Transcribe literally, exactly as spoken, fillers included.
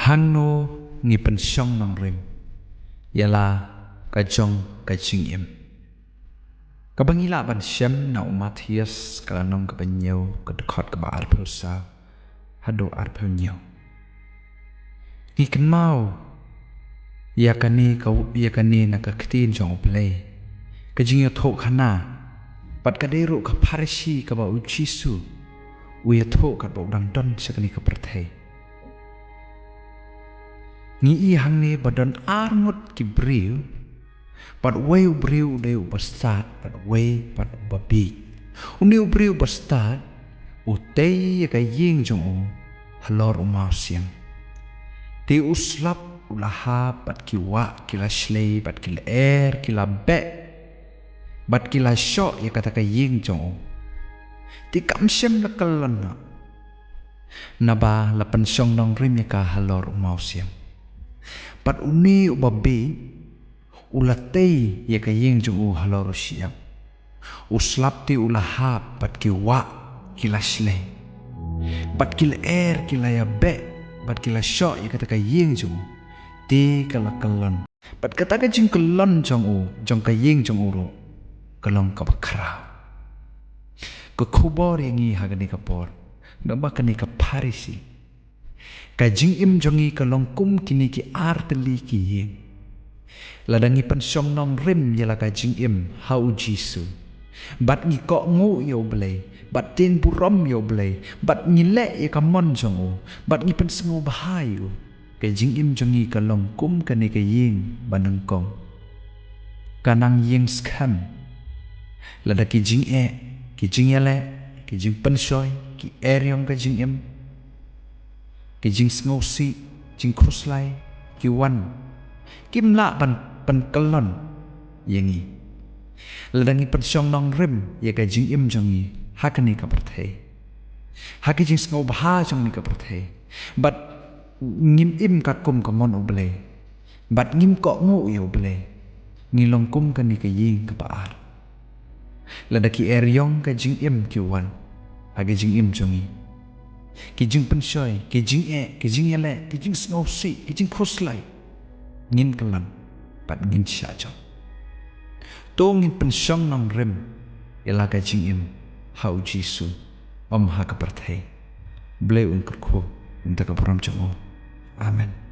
Hangno ngi pynshong nongrim ïa la ka jong ka jingim? Kaba ngi lah ban shem na u Mathaios ka lynnong kaba hynñiew, ka dkhot kaba arphew saw haduh arphew hynñiew. Ngi kynmaw ïa kane ka, ïa kane na ka ktien jong U Blei, ka jingïathuhkhana, bad ka dei ruh ka Pharisi kaba U Jisu u ïathuh katba u dang don sha kane ka pyrthei. Ngi i hangne ba don ar ngut ki briew, bad uwei u briew u dei uba stad, bad uwei pat uba bieit. Une u briew uba stad u tei ïa ka ïing jong u halor u mawsiang. Te u slap u la hap, bad ki wah ki la shlei, bad ki lyer ki la beh, bad ki la shoh ïa kata ka ïing jong u. Te kam shym la kyllon noh, naba la pynshong nongrim ïa ka halor u mawsiang. Bad une uba bieit u la tei ïa ka ïing jong u halor u shyiap. U slap te u la hap, bad ki wah ki la shlei, bad ki lyer ki la ïabeh, bad ki la shoh ïa kata ka ïing jong u. Te ka la kyllon. Bad kata ka jingkyllon jong u, jong ka ïing jong u ruh, ka long kaba khraw. Ka khubor ïa ngi ha kane ka por, naba kane ka Pharisi, ka jingim jong ngi ka long kum kine ki ar tylli ki ïing. Lada ngi pynshong nongrim ïa la ka jingim ha U Jisu, bad ngi kohnguh ïa U Blei, bad tieng burom ïa U Blei, bad ngi leh ïa ka mon jong u, bad ngi pynsngewbha ïa u, ka jingim jong ngi ka long kum kane ka ïing ba nyngkong. Ka nang ïeng skhem. Lada ki jingeh, ki jingïaleh, ki jingpynshoi, ki eriong ka jingim, ki jingsngewsih, jingkhuslai, ki wan, kim lah ban pynkyllon ïa ngi. Lada ngi pynshong nongrim ïa ka jingim jong ngi ha kane ka pyrthei, ha ka jingsngewbha jong kane ka pyrthei, bad ngim im katkum ka mon U Blei, bad ngim kohnguh ïa U Blei, ngi long kum kane ka ïing kaba ar. Lada ki eriong ka jingim ki wan ha ka jingim jong ngi, ki jingpynshoi, ki jingeh, ki jingïaleh, ki jingsngewsih, ki jingkhuslai, ngin kyllon bad ngin shah jop. To ngin pynshong nongrim ïa la ka jingim ha U Jisu, ym ha ka pyrthei. Blei un kyrkhu ïa ka burom jong u. Amen.